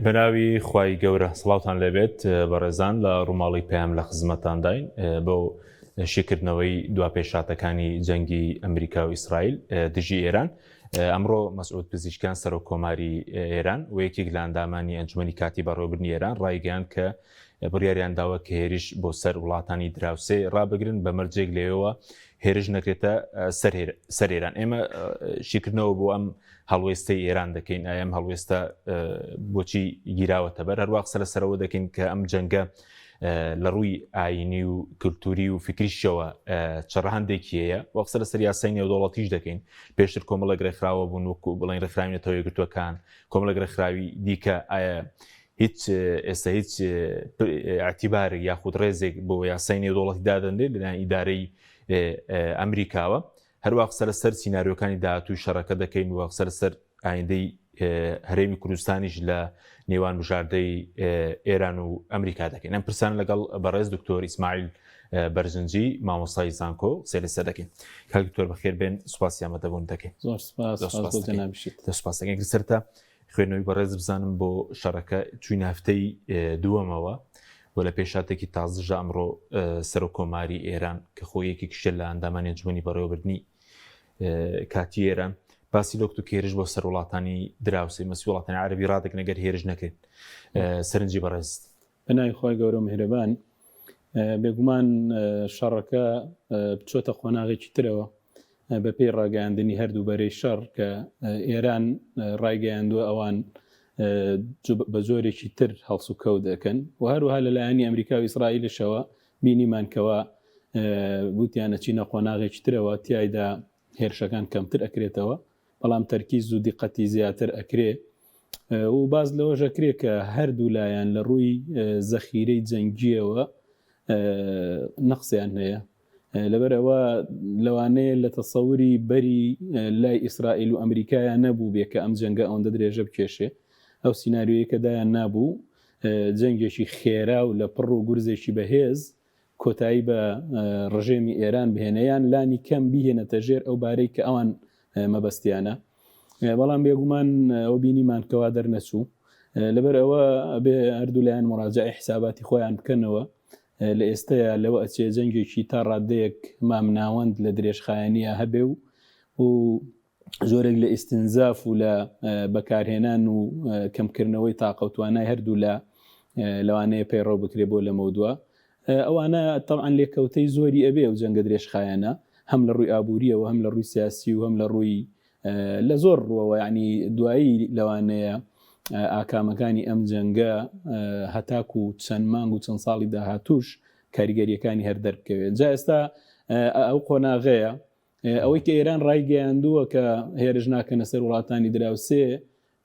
بەناوی خوای گەورە سڵاوتان لێبێت بەڕێزان لە ڕووماڵی پەیام لە خزمەتانداین بۆ شیکردنەوەی دوا پێشاتەکانی جەنگی ئەمریکا و ئیسرائیل دژی ئێران ئەمڕۆ مەسعود پزیشکیان سەرۆک کۆماری ئێران و یەکێک لە ئەندامانی ئەنجومەنی کاتی بەڕێوەبردنی ئێران ڕایگەیاند کە بڕیاریان داوە کە هێرش بۆ سەر وڵاتانی دراوسێ ڕابگرن بە مەرجێک لەوێوە هێرش نەکرێتە سەر ئێران. ئێمە شیکردنەوە بۆ ئەم هەڵوێستەی ئێران دەکەین، ئایا ئەم هەڵوێستە بۆچی گیراوەتە بەر؟ هەروە قسە لەسەرەوە دەکەین کە ئەم جەنگە لە ڕووی ئاینی و کللتوری و فکریشەوە چ ڕەهەندێکی هەیە و قسە لەسەر یاسای نێودەوڵەتیش دەکەین. پێشتر کۆمەڵێک ڕێکخراوە بوون وەکو بڵێن ڕێکخراوی نەتەوە یەکگرتووەکان، کۆمەڵێک ڕێکخراوی دیکە، ئایا هیچ ئێستا هیچ ئیعتیبارێک یاخود ڕێزێک بۆ یاسای نێودەوڵەتی دادەنرێت لەلایەن ئیدارەی ئەمریکاوە؟ هەروە قسە لەسەر سیناریۆکانی داهاتووی شەڕەکە دەکەین و قسە لەسەر ئایندەی هەرێمی کوردستانیش لە نێوان بژاردەی ئێران و ئەمریکا دەکەین. ئەم پرسان لەگەڵ بەڕێز دکتۆر ئیسماعیل بەرزنجی مامۆستای زانکۆ قسەی لەسەر دەکەین. کاک دکتۆر بەخێر بێن، سوپاسی ئامادەبوون دەکەین. زۆر سپاس، سپاس بۆ جەنابیشت. سپاس دەکەین. سەرەتا خوێندنەوەی بەڕێز بزانم بۆ شەڕەکە چوین هەفتەی دووەمەوە و لە پێشاتێکی تازەشدا ئەمڕۆ سەرۆک کۆماری ئێران کە خۆی یەکێکیشە لە ئەندامانی ئەنجومەنی بەڕێوەبردنی کاتی ئێران باسی لۆکت و هێرش بۆ سەر وڵاتانی دراوسێ مەسی وڵاتانی عەرەبی ڕادەگرن گەر هێرش نەکرێن. سەرنجی بەڕێز. بە ناوی خوای گەورە و میهرەبان. بێگومان شەڕەکە بچۆتە قۆناغێکی ترەوە بەپێی ڕاگەیاندنی هەردوو بەرەی شەڕ کە ئێران ڕایگەیاندووە ئەوان بە جۆرێکی تر هەڵسوکەوت دەکەن و هەروەها لەلایەنی ئەمریکا و ئیسرائیلشەوە بینیمان کەوا وتیان ئەچینە قۆناغێکی ترەوە تیایدا هێرشەکان کەمتر ئەکرێتەوە بەڵام تەرکیز و دیقەتی زیاتر ئەکرێ و باس لەوەش ئەکرێ کە هەردوو لایەن لە ڕووی زەخیرەی جەنگییەوە نەقسیان هەیە. لەبەر ئەوە لەوانەیە لە تەسەوری بەری لای ئیسرائیل و ئەمریکایان نەبوو بێ کە ئەم جەنگە ئەوەندە درێژە بکێشێ. ئەو سیناریۆیە کە دایان نابوو جەنگێکی خێرا و لە پڕ و گورزێکی بەهێز کۆتایی بە ڕژێمی ئێران بهێنێ یان لانی کەم بیهێنێتە ژێر ئەو بارەی کە ئەوان مەبەستیانە. بەڵام بێگومان ئەو بینیمان کەوا دەرنەچوو. لەبەر ئەوە ئەبێ هەردوو لایەن مراجعی حساباتی خۆیان بکەنەوە. لە ئێستەیە لەوە ئەچێ جەنگێکی تا ڕادەیەک مامناوەند لە درێژخایەنیە هەبێ و و جۆرێک لە ئیستنزاف و لە بەکارهێنان و کەمکردنەوەی تاقە و توانای هەردوو لە لەوانەیە پەیڕەو بکرێ بۆ لەمەودوا. ئەوانە تەبعەن لێکەوتەی زۆری ئەبێ ئەو جەنگە درێژخایەنە هەم لە ڕووی ئابووریەوە هەم لە ڕووی سیاسی و هەم لە ڕووی لە زۆر ڕووەوە یعنی دوایی لەوانەیە ئاکامەکانی ئەم جەنگە هەتاکو چەند مانگ و چەند ساڵی داهاتوش کاریگەریەکانی هەر دەربکەوێت. جا ئێستا ئەو قۆناغەیە ئەوەی کە ئێران ڕایگەیاندووە کە هێرش ناکەنە سەر وڵاتانی دراوسێ،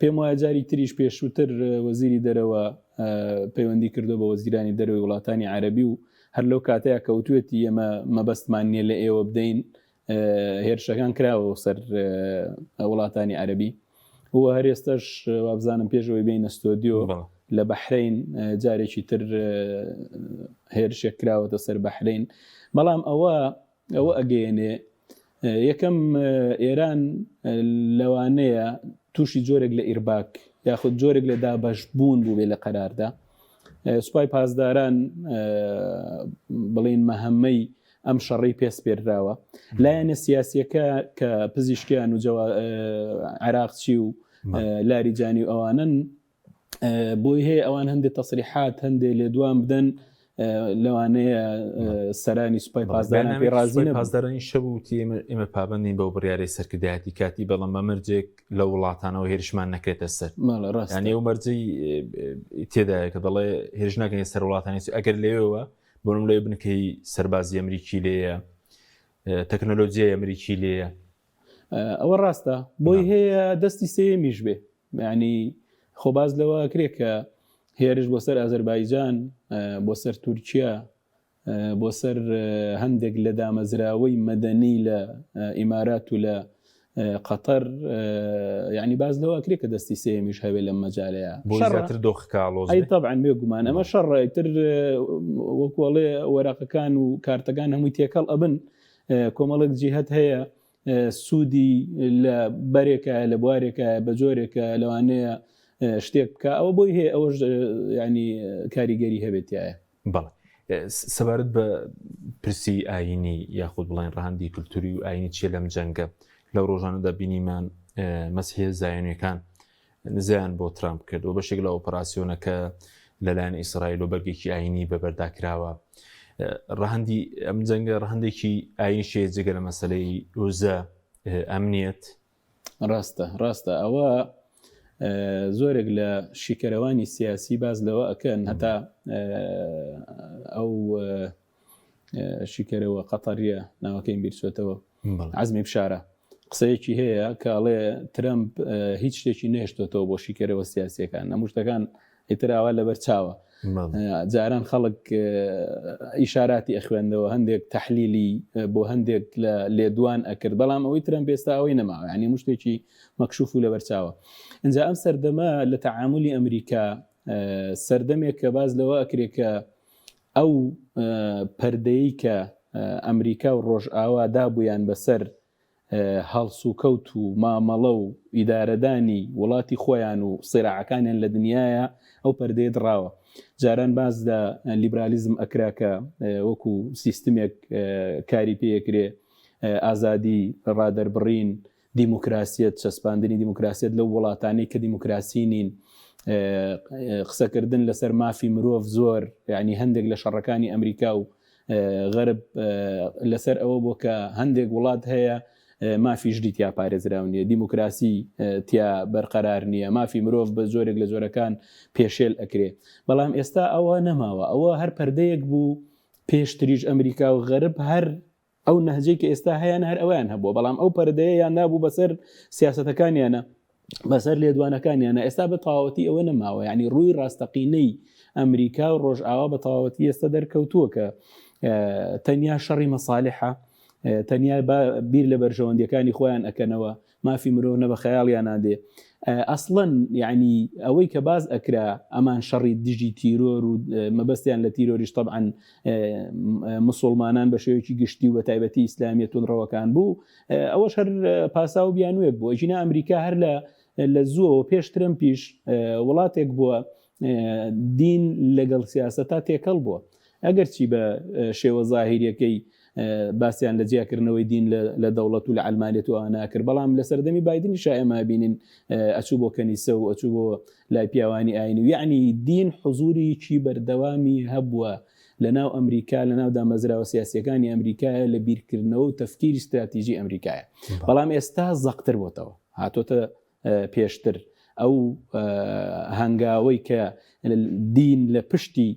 پێم وایە جاری تریش پێشووتر وەزیری دەرەوە پەیوەندی کردو بە وەزیرانی دەرەوەی وڵاتانی عەرەبی و هەر لەو کاتەیە کەوتوێتی ئێمە مەبەستمان نییە لە ئێوە بدەین، هێرشەکان کراوە سەر وڵاتانی عەرەبی و هەر ئێستاش وابزانم پێشەوەی بینە ستۆدیۆ لە بەحرین جارێکی تر هێرشێک کراوەتە سەر بەحرین، بەڵام ئەوە ئەوە ئەگەیەنێ یەکەم ئێران لەوانەیە تووشی جۆرێک لە ئیرباک یاخود جۆرێک لە دابەش بوون بوو لە قەراردا. سوپای پاسداران بڵین مەهەمەی ئەم شەڕەی پێسپێردراوە. لایەنە سیاسیەکە کە پزیشکیان و عراقچی و لاریجانی و ئەوانن بۆی هەیە ئەوان هەندێک تەسریحات هەندێک لێدوان بدەن لەوانەیە سەرانی سوپای پاسداران پێ ڕازی نەبن. پاسدارانی شەو وتی ئێمە پابەندین بەو بڕیارەی سەرکردایەتی کاتی، بەڵام بە مەرجێک لە وڵاتانەوە هێرشمان نەکرێتە سەر. ڕاستە. یعنی ئەو مەرجەی تێدایە کە دەڵێ هێرش ناکەین سەر وڵاتانی ئەگەر لەوێوە بۆ نمونە لەوێ بنکەی سەربازی ئەمریکی لێیە، تەکنەلۆژیای ئەمریکی لێیە. ئەوە ڕاستە، بۆی هەیە دەستی سێیەمیش بێ. یعنی خۆ باس لەوە ئەکرێ کە هێرش بۆ سەر ئازەربایجان، بۆ سەر تورکیا، بۆ سەر هەندێک لە دامەزراوەی مەدەنی لە ئیمارات و لە قەتەر، یعنی باس لەوە ئەکرێ کە دەستی سێیەمیش هەبێ لەم مەجالەیە. بۆ زیاتر دۆخەکە ئاڵۆز ئەی تەبعەن بێگومان ئەمە شەڕە، ئیتر وەکو ئەڵێ وەرەقەکان و کارتەکان هەمووی تێکەڵ ئەبن. کۆمەڵێک جیهەت هەیە سوودی لە بەرێکە لە بوارێکە بە جۆرێکە لەوانەیە. شتێک بکە ئەوە بۆی هەیە ئەوەش ینی کاریگەری هەبێتایە. بەڵێ سەبارەت بە پرسی ئاینی یاخود بڵێن ڕەهەندی کللتوری و ئاینی چیە لەم جەنگە لەو ڕۆژانەدا بینیمان مەسیحە زایۆنیەکان نزیان بۆ ترامپ کرد و بەشێک لە ئۆپەراسیۆنەکە لەلایەن ئیسرائیل و بەرگێکی ئاینی بەبەردا کراوە ڕەهەندی ئەم جەنگە ڕەهەندێکی ئاینیشێ جگە لە مەسلەی وزە ئەمنیەت ڕاستە ڕاستە ئەوە زۆرێک لە شیکەرەوانی سیاسی باز لەوە ئەکەن هەتا ئەو شیکەرەوە قەتەریە ناوەکەیم بیرچێتەوە عزمی بشارە قسەیەکی هەیە کە ئەڵێ ترەمپ هیچ شتێکی نێشتۆتەوە بۆ شیکەرەوە سیاسیەکان هەموو شتەکان ئیتر ئاوا لەبەر چاوە جاران خەڵک ئیشاراتی ئەخوێندەوە هەندێک تەحلیلی بۆ هەندێک لە لێدوان ئەکرد بەڵام ئەوەی ترەمپ ئێستا ئەوەی نەماوە یعنی مشتێکی مەکشوف و لەبەر چاوە ئینجا ئەم سەردەمە لە تەعاملی ئەمریکا سەردەمێک کە باز لەوە ئەکرێ کە ئەو پەردەی کە ئەمریکا و ڕۆژئاوا دابوویان بەسەر هەڵسوکەوت و مامەڵە و ئیدارەدانی وڵاتی خۆیان و سیراعەکانیان لە دنیایا ئەو پەردەیە دڕاوە. جاران باس لە لیبرالیزم ئەکرا کە وەکو سیستمێک کاری پێکرێ، ئازادی ڕادەربڕین، دیموکراسیەت، چەسپاندنی دیموکراسیەت لەو وڵاتانەی کە دیموکراسی نین، قسەکردن لەسەر مافی مرۆڤ زۆر یعنی هەندێک لە شەڕەکانی ئەمریکا و غەرب لەسەر ئەوە بۆ کە هەندێک وڵات هەیە مافی ژنی تیا پارێزراو نییە دیموکراسی تیا بەرقەرار نییە مافی مرۆڤ بە جۆرێک لە جۆرەکان پێشێل ئەکرێ بەڵام ئێستا ئەوە نەماوە ئەوە هەر پەردەیەک بوو پێشتریش ئەمریکا و غەرب هەر ئەو نەهجەی کە ئێستا هەیان هەر ئەویان هەبووە بەڵام ئەو پەردەیە یان نابوو بەسەر سیاستەکانیانە بەسەر لێدوانەکانیانە ئێستا بە تەواوەتی ئەوە نەماوە یعنی ڕووی ڕاستەقینەی ئەمریکا و ڕۆژئاوا بە تەواوەتی ئێستا دەرکەوتووە کە تەنیا شەڕی مەساالحە تەنیا بیر لە بەرژەوەندیەکانی خۆیان ئەکەنەوە مافی مرۆڤ نە بە خەیاڵیانا دێ ئەسڵەن یعنی ئەوەی کە باز ئەکرا ئەمان شەڕی دژی تیرۆر و مەبەستیان لە تیرۆریش طبعا مسلمانان بە شێوەیەکی گشتی و بە تایبەتی ئیسلامیە توندڕەوەکان بوو ئەوەش هەر پاسا و بیانوێک بوو ئەگینا ئەمریکا هەر لە لە زووەوە پێش ترەمپیش وڵاتێک بووە دین لەگەڵ سیاسەتا تێکەڵ بووە ئەگەرچی بە شێوە زاهیریەکەی باسیان لە جیاکردنەوەی دین لە دەوڵەت و لە عەلمانیەت و ئەوانە کرد بەڵام لە سەردەمی بایدنیشا ئێمە بینین ئەچوو بۆ کەنیسە و ئەچوو بۆ لای پیاوانی ئاینی و یعنی دین حزوریکی بەردەوامی هەبووە لە ناو ئەمریکا لە ناو دامەزراوە سیاسیەکانی ئەمریکایە لە بیرکردنەوە و تەفکیری ستراتیژی ئەمریکایە بەڵام ئێستا زەقتر بۆتەوە هاتۆتە پێشتر ئەو هەنگاوەی کە دین لە پشتی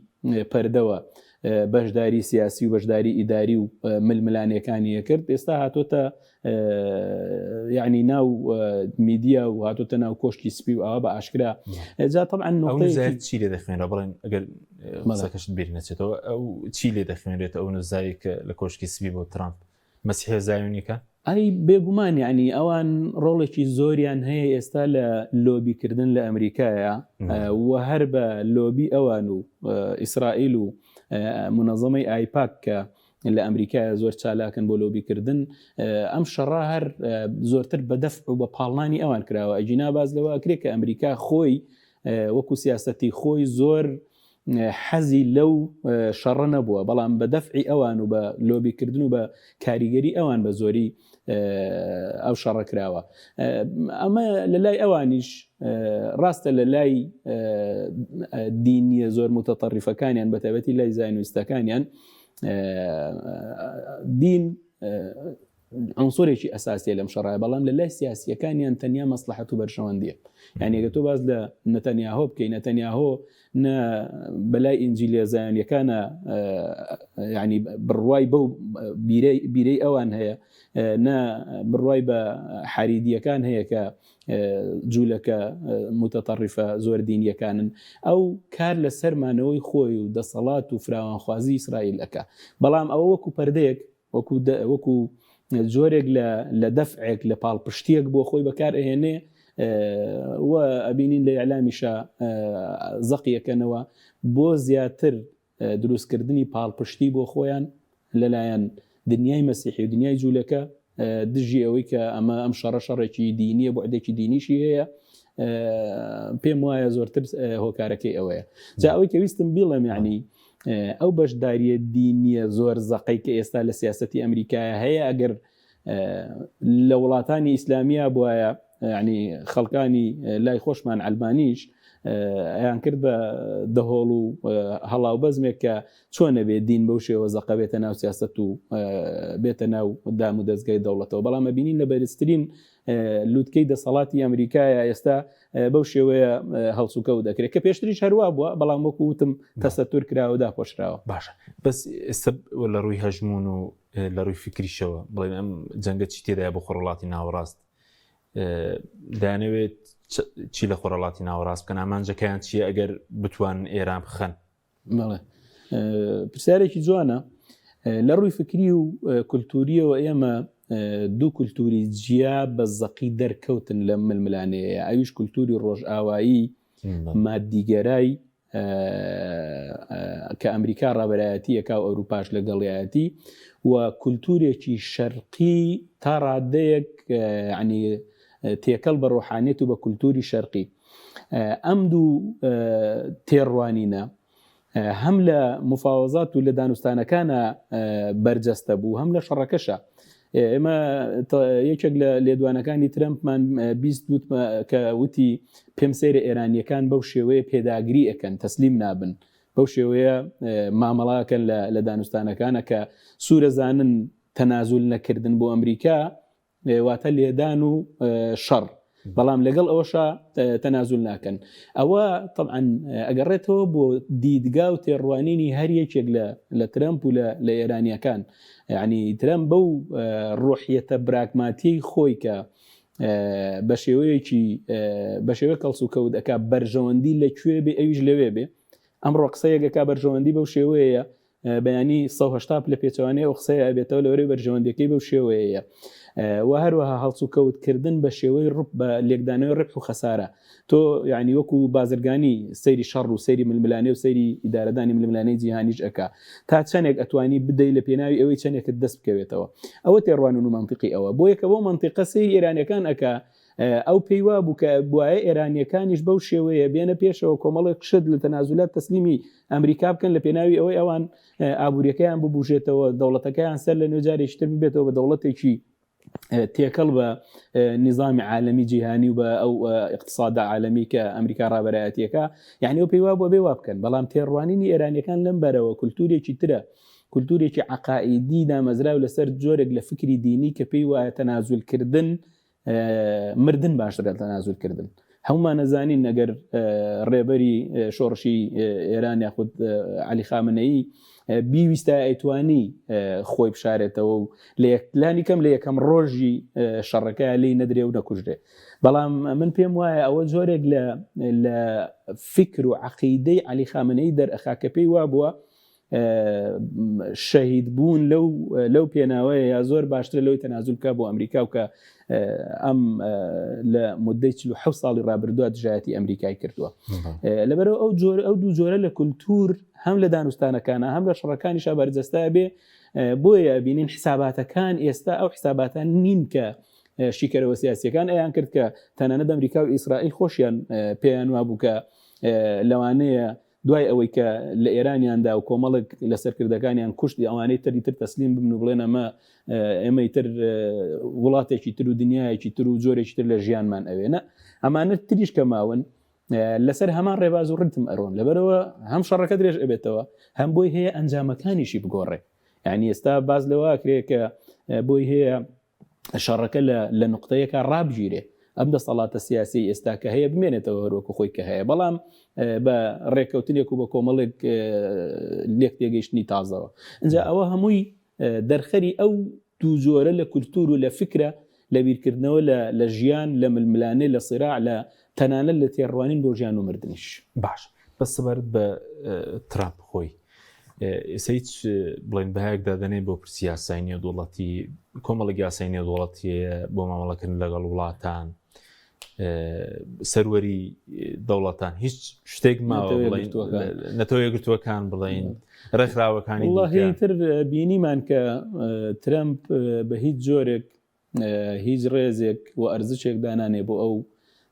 پەردەوە بەشداری سیاسی و بەشداری ئیداری و ململانێکانی کرد ئێستا هاتۆتە یعنی ناو میدیا و هاتۆتە ناو کۆشکی سپی و ئەوە بە ئاشکرا جا طبعا نقطەی چی لێ دەخوێنرا بڵێن ئەگەر قسەکەشت بیر نەچێتەوە ئەو چی لێ دەخوێنرێت ئەو نزایەک کە لە کۆشکی سپی بۆ ترامپ مەسیحیە زایۆنیەکان؟ ئەی بێگومان یعنی ئەوان ڕۆڵێکی زۆریان هەیە ئێستا لە لۆبیکردن لە ئەمریکایە و هەر بە لۆبی ئەوان و ئیسرائیل و منەظەمەی ئایپاک کە لە ئەمریکایە زۆر چالاکن بۆ لۆبیکردن ئەم شەڕە هەر زۆرتر بە دەفع و بە پاڵنانی ئەوان کراوە ئەگینا باز لەوە ئەکرێ کە ئەمریکا خۆی وەکو سیاسەتی خۆی زۆر حەزی لەو شەڕە نەبووە بەڵام بە دەفعی ئەوان و بە لۆبیکردن و بە کاریگەری ئەوان بە زۆری ئەو شەڕە کراوە ئەمە لە لای ئەوانیش ڕاستە لە لای دینیە زۆر متەتەڕیفەکانیان بە تایبەتی لای زایۆنیستەکانیان دین عنصرێکی ئەساسیە لەم شەڕایە بەڵام لە لای سیاسیەکانیان تەنیا مەسلحەت و بەرژەوەندیە یعنی ئەگەر تۆ باز لە نەتەنیاهۆ بکەی نەتەنیاهۆ نە بەلای ئینجیلیە زایۆنیەکانە یعنی بڕوای بەو بیرەی ئەوان هەیە نە بڕوای بە حەریدیەکان هەیە کە جوولەکە متەتەڕیفە زۆر دینیەکانن ئەو کار لەسەر مانەوەی خۆی و دەسەڵات و فراوانخوازی ئیسرائیل ئەکا بەڵام ئەوە وەکو پەردەیەک وەکو وەکو جۆرێک لە لە دەفعێک لە پاڵپشتیەک بۆ خۆی بەکار ئەهێنێ و ئەبینین لە ئیعلامیشە زەقیەکەنەوە بۆ زیاتر دروستکردنی پاڵپشتی بۆ خۆیان لەلایەن دنیای مەسیحی و دنیای جوولەکە. دژی ئەوەی کە ئەمە ئەم شەڕە شەڕێکی دینیە بۆعدێکی دینیشی هەیە پێم وایە زۆرتر هۆکارەکەی ئەوەیە جا ئەوەی کە ویستم بیڵێم یعنی ئەو بەشداریە دینیە زۆر زەقەی کە ئێستا لە سیاستی ئەمریکایە هەیە ئەگەر لە وڵاتانی ئیسلامیا بواە ینی خەڵکانی لای خۆشمان ئەلمانیش ئەیان کرد بە دەهۆڵ و هەڵاو بەزمێک کە چۆن ئەبێ دین بەو شێوە زەقە بێتە ناو سیاسەت و بێتە ناو دام و دەزگای دەوڵەتەوە، بەڵام ئەبینین لە بەرزترین لوتکەی دەسەڵاتی ئەمریکایە ئێستا بەو شێوەیە هەڵسوکەوت دەکرێت کە پێشتریش هەروا بووە، بەڵام وەکو وتم تەسەتور کراوە و داپۆشراوە. باشە بەس ئێستا لە ڕووی هەژموون و لە ڕووی فیکریشەوە بڵێن ئەم جەنگە چی تێدایە بۆ خۆرهەڵاتی ناوەڕاست دەیانەوێت چی لە خۆرهەڵاتی ناوەڕاست بکەن ئامانجەکەیان چییە ئەگەر بتوان ئێران بخەن؟ بەڵێ پرسیارێکی جوانە لە ڕووی فکری و کولتوریەوە ئێمە دوو کولتوری جیا بە زەقی دەرکەوتن لە ململانەیە ئەویش کولتوری ڕۆژئاوایی مادیگەرای کە ئەمریکا ڕابەرایەتیەکە و ئەوروپاش لەگەڵیایەتی و کولتورێکی شەرقی تا ڕادەیەک ینی تێکەڵ بە ڕۆحانیت و بە کولتوری شەرقی ئەم دوو تێڕوانینە هەم لە مفاوەزات و لە دانوستانەکانە بەرجەستە بوو هەم لە شەڕەکەشە ئێمە یەکێک لە لێدوانەکانی ترەمپمان 20 کە وتی پێم سەیرە ئێرانیەکان بەو شێوەیە پێداگری ئەەکەن تەسلیم نابن بەو شێوەیە مامەڵاکەن لە دانوستانەکانە کە سوورەزانن تەنازول نەکردن بۆ ئەمریکا واتە لێدان و شەڕ بەڵام لەگەڵ ئەوەشا تەنازول ناکەن ئەوە طبعا ئەگەڕێتەوە بۆ دیدگا و تێڕوانینی هەر یەکێک لە لە ترەمپ و لە ئێرانیەکان یعنی ترەمپ بەو ڕۆحیەتە براگماتیەی خۆی کە بە شێوەیەکی بە شێوەیە کەڵس و کەوت ئەک بەرژەوەندی لە کوێ بێ ئەویش لەوێ بێ ئەمڕۆ قسەیەکەکە بەرژەوەندی بەو شێوەیە بەیانی 180 پلە پێچەوانەی ئەو قسەیە ئەبێتەوە لەوەرەی بەرژەوەندیەکەی بەو شێوەیەیە و هەروەها هەڵسوکەوت کردن بە شێوەی ڕب بە لێکدانەوەی ڕبح و خەسارە تۆ یعنی وەکو بازرگانی سەیری شەڕ و سەیری ململانێ و سەیری ئیدارەدانی ململانێی جیهانیش ئەکا تا چەندێک ئەتوانی بدەی لە پێناوی ئەوەی چەندێکت دەست بکەوێتەوە ئەوە تێڕوانین و مەنتیقی ئەوە بۆیە کە بەو مەنتیقە سەیری ئێرانیەکان ئەکا ئەو پێی وابوو کە بوایە ئێرانییەکانیش بەو شێوەیە بێنە پێشەوە کۆمەڵێک شت لە تەنازولات تەسلیمی ئەمریکا بکەن لە پێناوی ئەوەی ئەوان ئابووریەکەیان ببوژێتەوە دەوڵەتەکەیان سەر لە نوێ جارێکی تر ببێتەوە بە دەوڵەتێکی تێکەڵ بە نیزامی عالەمی جیهانی و بە ئەو اقتصادە عالەمی کە ئەمریکا ڕابەرایەتیەکە یعنی ئەو پێی وابووە بێ وا بکەن بەڵام تێڕوانینی ئێرانیەکان لەم بەرەوە کولتورێکی ترە کولتورێکی عقائیدی دامەزراو لەسەر جۆرێک لە فکری دینی کە پێی وایە تەنازولکردن مردن باشترە لە تەنازول کردن هەمومان نەزانین ئەگەر ڕێبەری شۆڕشی ئێران یاخود علی خامنەیی بیویستە ئەیتوانی خۆی بشارێتەوە و لە لانی کەم لە یەکەم ڕۆژی شەڕەکە لی نەدرێ و نەکوژرێ بەڵام من پێم وایە ئەوە جۆرێک لە لە فکر و عقیدەی علی خامنەی دەرئەخا کە پێی وابووە شەهید بوون لەو لەو پێناوەیە یا زۆر باشترە لەوەی تەنازول بکە بۆ ئەمریکا و کە ئەم لە مدەی 46 ساڵی ڕابردووە دژایەتی ئەمریکای کردووە لەبەرەوە ئەو جۆر ئەو دوو جۆرە لە کولتور هەم لە دانوستانەکانە هەم لە شەڕەکانیشا بەرجەستە بێ بۆیە بینین حساباتەکان ئێستا ئەو حساباتان نین کە شیکەرەوە سیاسیەکان ئەیان کرد کە تەنانەت ئەمریکا و ئیسرائیل خۆشیان پێیان وابوو کە لەوانەیە دوای ئەوەی کە لە ئێرانیان دا و کۆمەڵێک لە سەرکردەکانیان کوشت ئەوانەی تری تر تەسلیم ببن و بڵێن ئەمە ئێمەی تر وڵاتێکی تر و دنیایەکی تر و جۆرێکی تر لە ژیانمان ئەوێ نە ئەمانە تریش کە ماون لەسەر هەمان ڕێباز و ڕتم ئەرۆن لەبەرەوە هەم شەڕەکە درێژ ئەبێتەوە هەم بۆی هەیە ئەنجامەکانیشی بگۆڕێ یعنی ئێستا باز لەوە کرێ کە بۆی هەیە شەڕەکە لە نوقتەیەکا ڕابگیرێ ئەم دەسەڵاتە سیاسی ئێستا کە هەیە بمێنێتەوە هەروەکو خۆی کە هەیە بەڵام بە ڕێککەوتنێک و بە کۆمەڵێک لێک تێگەیشتنی تازەوە ئینجا ئەوە هەمووی دەرخەری ئەو دوو جۆرە لە کولتور و لە فکرە لە بیرکردنەوە لە ژیان لە ململانێ لە سیراع لە تەنانەت لە تێڕوانین بۆ ژیان و مردنیش. باش بەس سەبارەت بە ترامپ خۆی ئێستا هیچ بڵێن بەهایەک دادەنێ بۆ پرسی یاسای نێودوڵەتی کۆمەڵێک یاسای نێودوڵەتی بۆ مامەڵەکردن لەگەڵ وڵاتان سەروەری دەوڵەتان هیچ شتێک ماوە نەتەوە یەکگرتووەکان بڵین ڕێکخراوەکانی تر بینیمان کە ترەمپ بە هیچ جۆرێک. هیچ ڕێزێک و ئەرزشێک دانانێ بۆ ئەو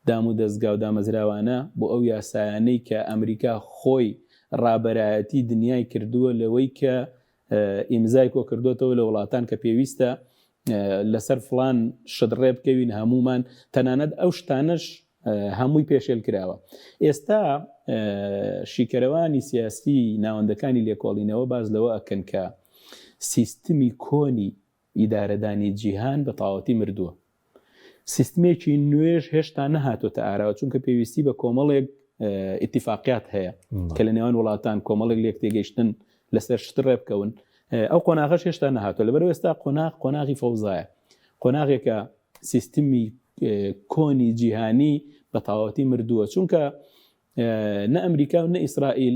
دام و دەزگا و دامەزراوانە، بۆ ئەو یاسایانەی کە ئەمریکا خۆی ڕابەرایەتی دنیای کردووە لەوەی کە ئیمزای کۆکردۆتەوە لە وڵاتان کە پێویستە لەسەر فڵان شت ڕێ بکەوین هەمومان، تەنانەت ئەو شتانەش هەمووی پێشێل کراوە. ئێستا شیکەرەوانی سیاسی ناوەندەکانی لێکۆڵینەوە باس لەوە ئەکەن کە سیستمی کۆنی ئیدارەدانی جیهان بە تەواوەتی مردووە. سیستمێکی نوێش هێشتا نەهاتۆتە ئاراوە، چونکە پێویستی بە کۆمەڵێک ئیتیفاقیات هەیە کە لە نێوان وڵاتان کۆمەڵێک لێک تێگەیشتن لەسەر شت ڕێبکەون. ئەو قۆناغەش هێشتا نەهاتووە. لەبەرئەوە ئێستا قۆناغ قۆناغی فەوزایە، قۆناغێکە سیستمی کۆنی جیهانی بە تەواوەتی مردووە، چونکە نە ئەمریکا و نە ئیسرائیل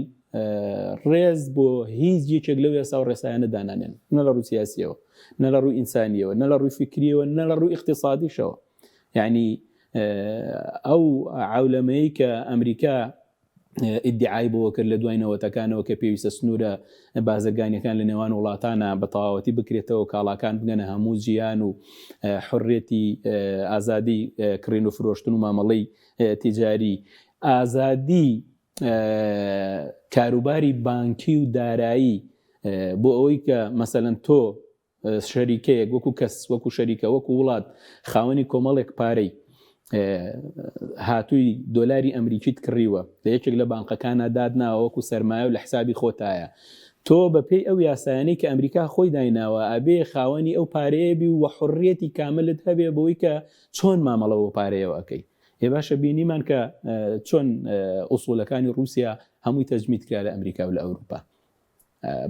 ڕێز بۆ هیچ یەکێک لەو یاسا و ڕێسایانە دانانێن، نە لە ڕووی سیاسیەوە، نە لە ڕووی ئینسانیەوە، نە لە ڕووی فکریەوە، نە لە ڕووی ئیقتیسادیشەوە. یعنی ئەو عەولەمەی کە ئەمریکا ئیدعای بۆ کرد لە دوای نەوەتەکانەوە کە پێویستە سنوورە بازرگانیەکان لە نێوان وڵاتانە بە تەواوەتی بکرێتەوە، کاڵاکان بگەنە هەموو جیهان و حڕێتی ئازادی کڕین و فرۆشتن و مامەڵەی تیجاری، ئازادی کاروباری بانکی و دارایی بۆ ئەوەی کە مەسەلەن تۆ شەریکەیەک وەکو کەس وەکو شەریکە وەکو وڵات خاوەنی کۆمەڵێک پارەی هاتووی دۆلاری ئەمریکیت کڕیوە لە یەکێک لە بانقەکانە دادناوە وەکو سەرمایە و لە حسابی خۆتایە تۆ بە پێی ئەو یاسایانەی کە ئەمریکا خۆی دایناوە ئەبێ خاوەنی ئەو پارەیە بی و حڕیەتی کاملت هەبێ بۆی کە چۆن مامەڵە بۆ پارەیەوە ئەکەی ئێ باشە بینیمان کە چۆن ئوسوڵەکانی ڕووسیا هەمووی تەجمید کرا لە ئەمریکا و لە ئەوروپا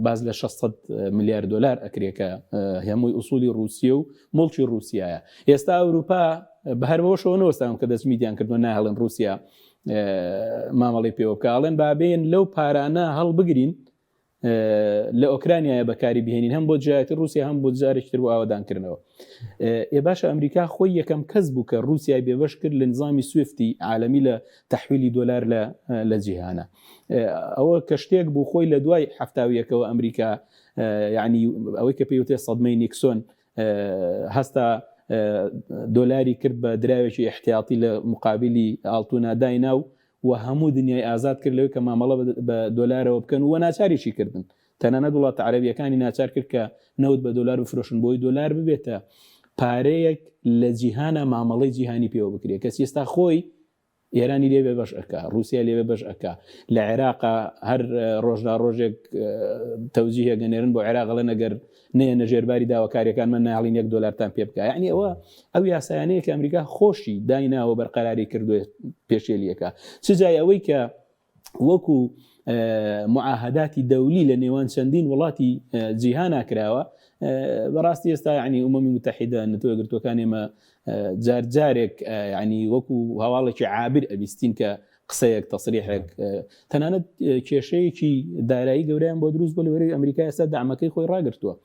باز لە 600 ملیار دلار ئەکرێ کە هەمووی ئوسولی رووسیە و مڵکی رووسایە. ئێستا ئەوروپا بە هەر بەوەشەوە نەوەستاون کە دەستمیدیان کردووە ناهێڵن رووسیا مامەڵی پێوە بکە، ئەڵێن بابێن لەو پارانە هەڵبگرین لە ئۆکرانیایە بەکاری بهێنین هەم بۆ جایەتی رووسیا هەم بۆ جارێکی تر بۆ ئاوەدانکردنەوە. ئێ باشە ئەمریکا خۆی یەکەم کەس بوو کە رووسیای بێبەش کرد لە نظامی سویفتی عالەمی لە تەحویلی دۆلار لە جیهانە. ئەوە کە شتێک بوو خۆی لە دوای حەفتاویەکەوە ئەمریکا یعنی ئەوەی کە پێوتێ سەدمەی نیکسۆن هەستا دۆلاری کرد بە دراوێکی احتیاطی لە مقابلی ئاڵتونا داینا و و هەموو دنیای ئازاد کرد لەوەی کە مامەڵە بە دۆلارەوە بکەن و ناچاریشی کردن. تەنانەت وڵاتە عەرەبییەکانی ناچار کرد کە نەوت بە دۆلار بفرۆشن بۆی دۆلار ببێتە پارەیەک لە جیهانا مامەڵەی جیهانی پێوە بکرێت. کەچی ئێستا خۆی ئێرانی لێ بێ بەش ئەکا، ڕووسیای لێ بێ بەش ئەکا. لە عێراقا هەر ڕۆژ نا ڕۆژێک تەوجیهێک ئەنێرن بۆ عێراق ئەڵێن ئەگەر نەیەنە ژێرباری داواکاریەکانمان ناهێڵین یەک دۆلارتان پێ بکا. یعنی ئەوە ئەو یاسایانەیە کە ئەمریکا خۆشی دایناوە بەرقەراری کردوێ پێشێلیەکە. چ جای ئەوەی کە وەکو معاهداتی دەولی لە نێوان چەندین وڵاتی جیهانا کراوە. بەڕاستی ئێستا یعنی ئومەمی متحیدە نەتەوە یەکگرتووەکان ئێمە جار جارێک یعنی وەکو هەواڵێکی عابر ئەبیستین کە قسەیەک تەسریحێک تەنانەت کێشەیەکی دارایی گەورەیان بۆ دروست بۆ لەوەرەی ئەمریکا ئێستا دامەکەی خۆی ڕاگرتووە.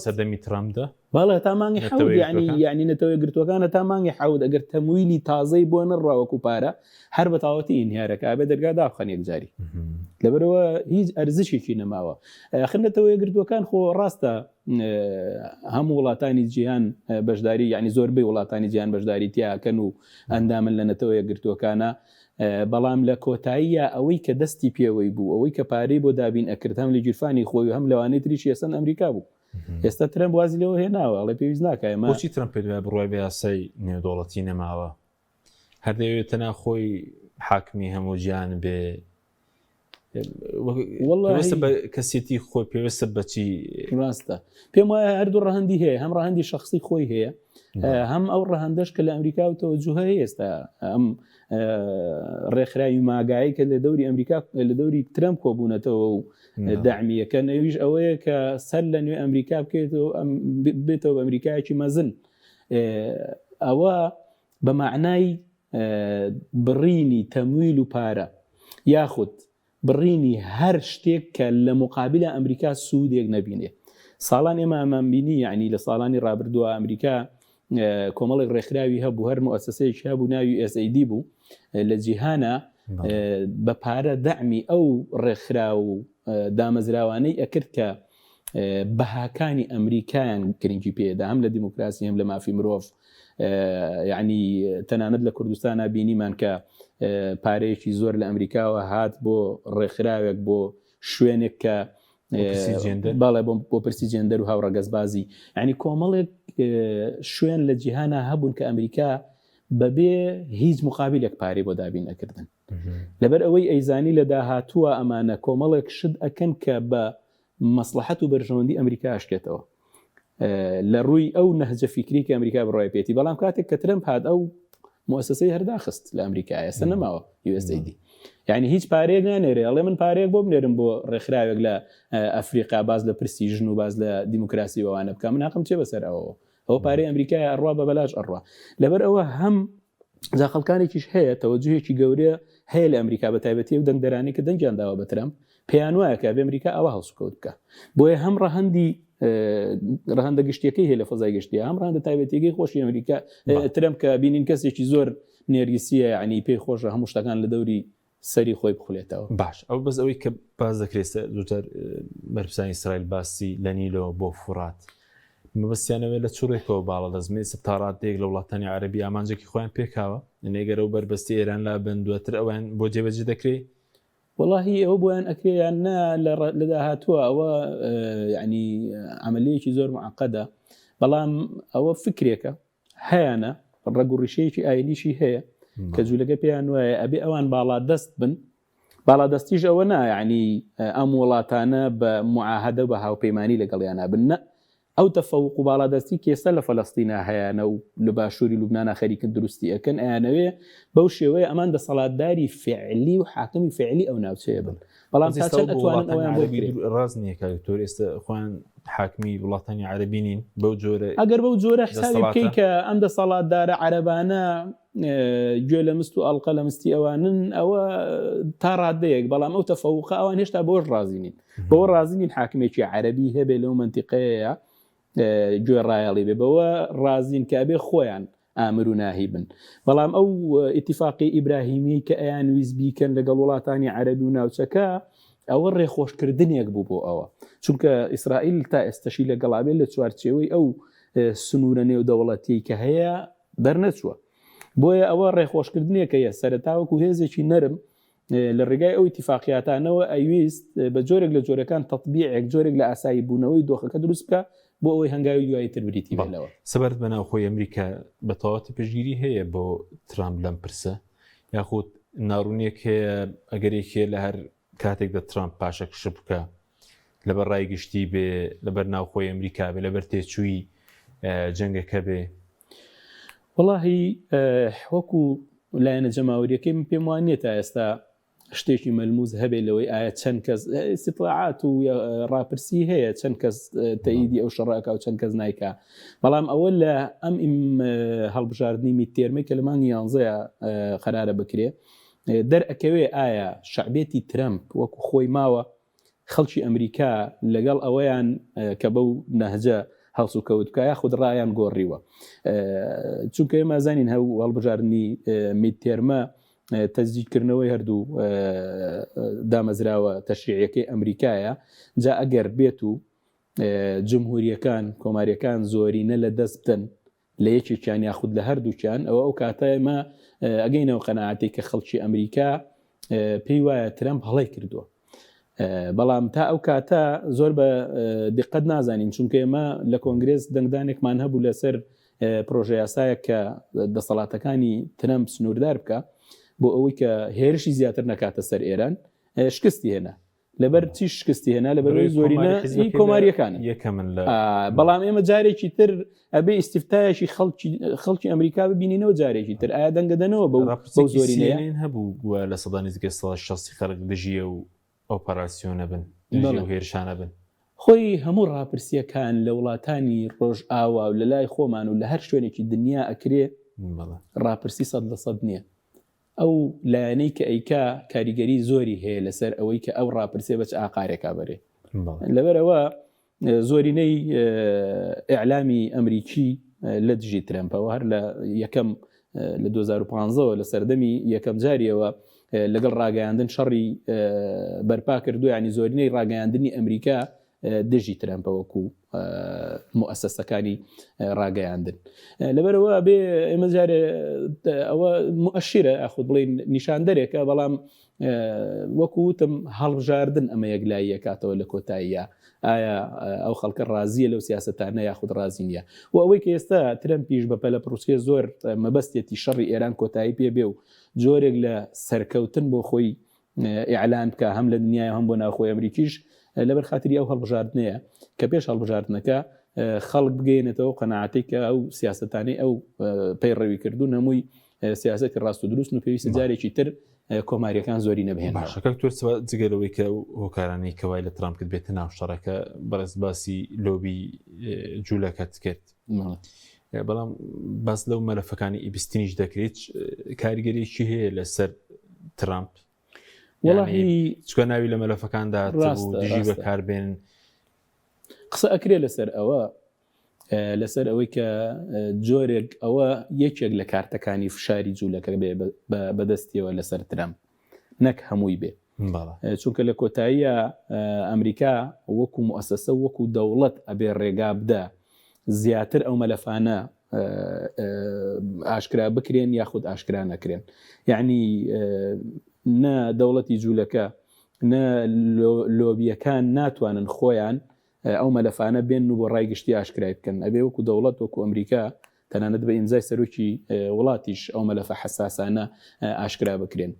سەردەمی ترامپدا بەڵێ تا مانگی حەوت یعنی یعنی نەتەوە گرتوەکانە تا مانگی حەوت ئەگەر تەمویلی تازەی بۆ نەڕوا وەکو پارە هەر بە تەواوەتی ئینهیارەکە ئەبێ دەرگا دابخەن یەکجاری لەبەرەوە هیچ ئەرزشێکی نەماوە ئاخر نەتەوە یەکگرتووەکان خۆ ڕاستە هەموو وڵاتانی جیهان بەشداری یعنی زۆربەی وڵاتانی جیهان بەشداری تیاکەن و ئەندامن لە نەتەوە یەکگرتووەکانە بەڵام لە کۆتاییە ئەوەی کە دەستی پێوەی بوو ئەوەی کە پارەی بۆ دابین ئەکرد هەم لە گیرفانی خۆی و هەم لەوانەی تریش ئێستا ئەمریکا بوو ئێستا ترەمپ وازی لەوە هێناوە ئەڵێ پێویست ناکە ئێمە بۆچی ترەمپ پێت وایە بڕوای بە یاسای نێودەوڵەتی نەماوە هەر دەیەوێت تەنها خۆی حاکمی هەموو جیهان بێ پێویستە بە کەسێتی خۆی پێویستە بەچی ڕاستە پێم وایە هەردوو ڕەهەندی هەیە هەم ڕەهەندی شخصی خۆی هەیە هەم ئەو ڕەهەندەش کە لە ئەمریکا و تەوەجوه هەیە ئێستا ئەم ڕێکخراوی ماگایی کە لە دەوری ئەمریکا لە دەوری ترەمپ کۆبوونەتەوە و دەعمیەکەن ئەویش ئەوەیە کە سەر لە نوێ ئەمریکا بکەێتەوە بێتەوە بە ئەمریکایەکی مەزن ئەوە بە معنای بڕینی تەمویل و پارە یاخود بڕینی هەر شتێک کە لە مقابلە ئەمریکا سوودێک نەبینێ. ساڵان ئێمە ئەمان بینی یعنی لە ساڵانی ڕابردووە ئەمریکا کۆمەڵێک ڕێکخراوی هەبوو هەر موسسەیەکی هەبوو ناوی SAD بوو لە جیهانە بە پارە دەعمی ئەو ڕێکخرا و دامەزراوانەی ئەکرد کە بەهاکانی ئەمریکایان گرنگی پێدا هەم لە دیموکراسی هەم لە مافی مرۆڤ یعنی تەنانەت لە کوردستانە بینیمان کە پارەیەکی زۆر لە ئەمریکاوە هات بۆ ڕێکخراوێک بۆ شوێنێک کە باڵێ بۆ پرسی جێندەر و هاوڕەگەزبازی یعنی کۆمەڵێک شوێن لە جیهانە هەبوون کە ئەمریکا بەبێ هیچ مقابلێک پارەی بۆ دابین ئەکردن لەبەر ئەوەی ئەیزانی لە داهاتووە ئەمانە کۆمەڵێک شت ئەکەن کە بە مەسڵەحەت و بەرژەوەندی ئەمریکا ئەشکێتەوە لە ڕووی ئەو نەهجە فیکری کە ئەمریکا بڕای پێێتی بەڵام کاتێک کە ترەمپ هات ئەو موسسەی هەرداخست لە ئەمریکا ئێستا نەماوە USAID یعنی هیچ پارەیەک نانێرێ ئەڵێ من پارەیەک بۆ بنێرم بۆ ڕێکخراوێک لە ئەفریقا باز لە پرسی ژن و باز لە دیموکراسی ئەوانە بکە من هەقم چێ بەسەر ئەوەوە ئەوە پارەی ئەمریکای ئەڕوا بە بەلاش ئەڕوا لەبەر ئەوە هەم جا خەڵکانێکیش هەیە تەوەجوهێکی گەورە هەیە لە ئەمریکا بە تایبەتی و دەنگدەرانی کە دەنگیان داوە بە ترەمپ پێیان وایە کە ئەمریکا ئەوە هەڵسوکەوت بکە بۆیە هەم ڕەهەندی ڕەهەندە گشتیەکەی هەیە لە فەزای گشتی هەم ڕەهەندە تایبەتیەکەی خۆشی ئەمریکا ترەمپ کە بینین کەسێکی زۆر نێرگسیە یعنی پێی خۆشە هەموو شتەکان لە دەوری سەری خۆی بخولێتەوە. باش ئەو بەس ئەوەی کە باس دەکرێت زۆرجار بەرپرسانی ئیسرائیل باسی لە نیلەوە بۆ فورات مەبەستیانەوە لە چوڕێکەوە باڵە دەزمێ تا ڕادەیەک لە وڵاتانی عەربی ئامانجێکی خۆیان پێکاوە نێگەرە و بەربەستی ئێران لا بن دواتر ئەویان بۆ جێبەجێ دەکرێت وەڵاهی ئەوە بۆیان ئەکرێ یان نا لە داهاتووە ئەوە یعنی عملیەکی زۆر معقدە بەڵام ئەوە فکرێکە هەیانە ڕەگ و ڕیشەیەکی ئاینیشی هەیە کە جوولەکە پێیان وایە ئەبێ ئەوان باڵادەست بن باڵادەستیش ئەوە نا یعنی ئەم وڵاتانە بە معاهدە بە هاوپەیمانی لەگەڵیانە بن نە ئەو تەفەوق و باڵادەستی کێسە لە فەلەستینا هەیانە و لە باشووری لوبنانا خەریکن دروستی ئەکەن ئەیانەوێ بەو شێوەیە ئەمان دەسەڵاتداری فعلی و حاکمی فعلی ئەو ناوچەیە بن بەڵام تا چەند ئەتوانن ئەویان بۆ بکرێت؟ ڕاست نییە کاک دکتۆر ئێستا خۆیان حاکمی وڵاتانی عەرەبی نین بەو جۆرە ئەگەر بەو جۆرە حسابی بکەی کە ئەم دەسەڵاتدارە عەرەبانە گوێ لە مست و ئەڵقە لە مستی ئەوانن ئەوە تا ڕادەیەک بەڵام ئەو تەفەوقە ئەوان هێشتا بۆش ڕازی نین بەوە ڕازی نین حاکمێکی عەرەبی هەبێ لەو مەنتیقەیە گوێڕایەڵی بێ بەوە ڕازین کە ئەبێ خۆیان ئامر و ناهی بن بەڵام ئەو ئیتیفاقی ئیبراهیمی کە ئەیان ویست بیکەن لەگەڵ وڵاتانی عەرەبی و ناوچەکە ئەوە ڕێخۆشکردنێک بوو بۆ ئەوە چونکە ئیسرائیل تا ئێستەشی لەگەڵابێت لە چوارچێوەی ئەو سنوورە نێودەوڵەتیی کە هەیە دەرنەچووە بۆیە ئەوە ڕێخۆشکردنێکە یە سەرەتا وەکو هێزێکی نەرم لە ڕێگای ئەو ئیتیفاقیاتانەوە ئەیویست بە جۆرێک لە جۆرەکان تەتبیعێک جۆرێک لە ئاسایی بوونەوەی دۆخەکە دروست بکە بۆ ئەوەی هەنگاوی دوایی تر بریتی بێت لەوە. سەبارەت بە ناوخۆی ئەمریکا بە تەواوەتی پشتگیری هەیە بۆ ترامپ لەم پرسە یاخود ناڕوونیەک هەیە ئەگەرێک هەیە لە هەر کاتێکدا ترامپ پاشەکشە بکە لەبەر ڕای گشتی بێ لەبەر ناوخۆی ئەمریکا بێ لەبەر تێچووی جەنگەکە بێ؟ وەڵاهی وەکو لایەنە جەماوەریەکەی من پێم وان نییە تا ئێستا شتێکی مەلموز هەبێ لەوەی ئایا چەند کەس ئیستیطلاعات و ڕاپرسی هەیە چەند کەس تەئیدی ئەو شەڕەکە و چەند کەس نایکا بەڵام ئەوە لە ئەم هەڵبژاردننی midterm ەی کە لە مانگی یانزەیە قەرارە بکرێ دەرئەکەوێ ئایا شەعبێتی ترەمپ وەکو خۆی ماوە خەڵکی ئەمریکا لەگەڵ ئەوەیان کە بەو نەهجە هەڵسوکەوت بکە یاخود ڕایان گۆڕیوە چونکە ئێمە زانین هەو هەڵبژاردنی midterm ە تەجدیدکردنەوەی هەردوو دامەزراوە تەشریعیەکەی ئەمریکایە جا ئەگەر بێت و جمهوریەکان کۆماریەکان زۆرینە لە دەست بدەن لە یەکێکیان یاخود لە هەردووکیان ئەوە ئەو کاتە ئێمە ئەگەینەوە قەناعەتێک کە خەڵکی ئەمریکا پێی وایە ترەمپ هەڵەی کردووە بەڵام تا ئەو کاتە زۆر بە دقت نازانین چونکە ئێمە لە کۆنگرێس دەنگدانێکمان هەبوو لەسەر پرۆژە یاسایەک کە دەسەڵاتەکانی ترەمپ سنووردار بکە بۆ ئەوەی کە هێرشی زیاتر نەکاتە سەر ئێران شکستی هێنا لەبەر چی شکستی هێنا لەبەرەوەی زۆرینە کۆماریەکان یەکەمن لە بەڵام ئێمە جارێکی تر ئەبێ ئیسیفتایەکی خەڵکی خەڵکی ئەمریکا ببینینەوە جارێکی تر ئایا دەنگەدەنەوە بە بەو زۆرینەیە هەبوو گووە لە سەدا نزیکە سەدا شەستی خەڵک دژیە و ئۆپەراسیۆنە بن دژی و هێرشانە بن. خۆی هەموو ڕاپرسیەکان لە وڵاتانی ڕۆژئاوا و لە لای خۆمان و لە هەر شوێنێکی دنیا ئەکرێ ڕاپرسی 100% نییە ئەو لایەنەی کە ئەیکا کاریگەری زۆری هەیە لەسەر ئەوەی کە ئەو ڕاپرسیە بە چ ئاقارێکا بەرێ. لەبەرئەوە زۆرینەی ئیعلامی ئەمریکی لە دژی ترەمپەوە هەر لە یەکەم لە 2015ەوە لە سەردەمی یەکەم جاریەوە لەگەڵ ڕاگەیاندن شەڕی بەرپا کردو ینی زۆرینەی ڕاگەیاندنی ئەمریکا. دژی ترەمپە وەکو موئەسەسەکانی ڕاگەیاندن. لەبەرئەوە بێ ئێمە جارێ ئەوە موئەشیرە یاخود بڵێین نیشاندەرێکە، بەڵام وەکو وتم هەڵبژاردن ئەمە یەکلاییە کاتەوە لە کۆتاییە ئایا ئەو خەڵکە ڕازیە لەو سیاستانە یاخود ڕازی نییە و ئەوەی کە ئێستا ترەمپیش بە پەلە پڕوسکێ زۆر مەبەستێتی شەڕی ئێران کۆتایی پێ بێ و جۆرێک لە سەرکەوتن بۆ خۆی ئیعلان بکە هەم لە دنیای هەم بۆ ناوخۆی ئەمریکیش لەبەر خاتری ئەو هەڵبژاردنەیە کە پێش هەڵبژاردنەکە خەڵک بگەێنێتەوە قەناعەتی کە ئەو سیاستانەی ئەو پەیڕەوی کردو نەمووی سیاسەتی ڕاست و دروستن و پێویستە جارێکی تر کۆماریەکان زۆری نەبهێن. باشە کاک تۆر جگە لەوەی کە هۆکارانەی کە وای لە ترامپ کرد بێتە ناو شەڕەکە بەڕێز باسی لۆبی جوولەکەت کرد بەڵام باس لەو مەلەفەکانی ئیبستینیش دەکرێت کاریگەریی هەیە لەسەر ترامپ وڵی چکە ناوی لە مەلەفەکاندا دژی بەکاربێن قسە ئەکرێ لەسەر ئەوە لەسەر ئەوەی کە جۆرێک ئەوە یەکێک لە کارتەکانی فشاری جوولەکە بێ بەدەستیەوە لەسەر ترەمپ نەک هەمووی بێ چونکە لە کۆتاییە ئەمریکا وەکو موسسە وەکو دەوڵەت ئەبێ ڕێگا بدە زیاتر ئەو مەلەفانە ئاشکرا بکرێن یاخود ئاشکرا نەکرێن یعنی نە دەوڵەتی جوولەکە نە لۆبیەکان ناتوانن خۆیان ئەو مەلەفانە بێنن و بۆ ڕای گشتی ئاشکرای بکەن، ئەبێ وەکو دەوڵەت وەکو ئەمریکا تەنانەت بە ئیمزای سەرۆکی وڵاتیش ئەو مەلەفە حەساسانە ئاشکرا بکرێن.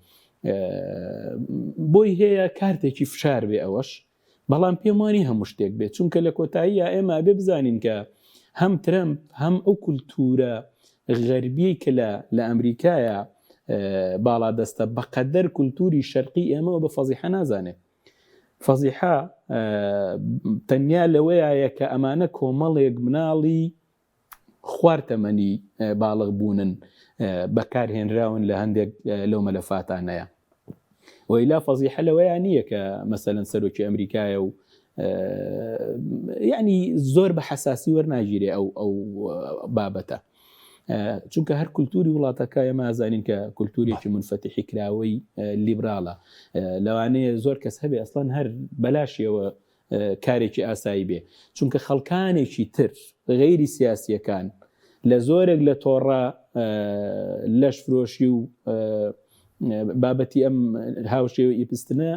بۆی هەیە کارتێکی فشار بێ ئەوەش، بەڵام پێم وانی هەموو شتێک بێت، چونکە لە کۆتاییە ئێمە ئەبێ بزانین کە هەم ترەمپ هەم ئەو کولتوورە غەربیەی کە لە لە ئەمریکایە باڵادەستە بەقەدەر کولتووری شەرقی ئێمەوە بە فەزیحە نازانێت. فەزیحە تەنیا لەوەیە کە ئەمانە کۆمەڵێک مناڵی خوار تەمەنی باڵغ بوونن بەکارهێنراون لە هەندێک لەو مەلەفاتانەیە وئیلا فەزیحە لەوەیان نییە کە مەسەلەن سەرۆکی ئەمریکایە و یعنی زۆر بە حەساسی وەرناگیرێ ئەو ئەو بابەتە چونکە هەر کولتوری وڵاتەکە ئێمە ئازانین کە کولتورێکی منفەتیحی کراوەی لیبراڵە لەوانەیە زۆر کەس هەبێ ئەسڵەن هەر بەلاشیەوە کارێکی ئاسایی بێ چونکە خەڵکانێکی تر غەیری سیاسیەکان لە زۆرێک لە تۆڕە لەش فرۆشی و بابەتی ئەم هاوشێوە ئیپستنە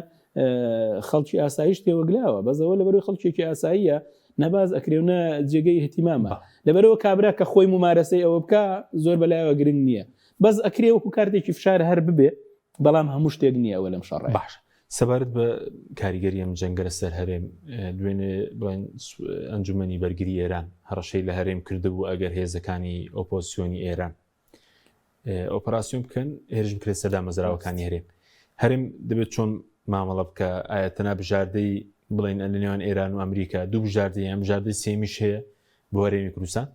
خەڵکی ئاسایش تێوەگلاوە بەزەوە لەبەرەوەی خەڵکێکی ئاساییە نەباز ئەکرێ و نە جێگەی اهتیمامە لەبەرەوە کابرا کە خۆی ممارەسەی ئەوە بکە زۆر بەلایەوە گرنگ نییە بەس ئەکرێ وەکو کارتێکی فشار هەر ببێ بەڵام هەموو شتێک نییە ئەوە لەم شەڕە. باش سەبارەت بە کاریگەری ئەم جەنگە لەسەر هەرێم دوێنێ بڵێن ئەنجومەنی بەرگری ئێران هەڕەشەی لە هەرێم کردبوو ئەگەر هێزەکانی ئۆپۆزسیۆنی ئێران ئۆپەراسیۆن بکەن هێرش بکرێت سەر دامەزراوەکانی هەرێم هەرێم دەبێت چۆن مامەڵە بکە ئایا تەنها بژاردەی بڵێن لە نێوان ئێران و ئەمریکا دوو بژاردە یان بژاردەی سێمیش هەیە بۆ هەرێمی کوردستان؟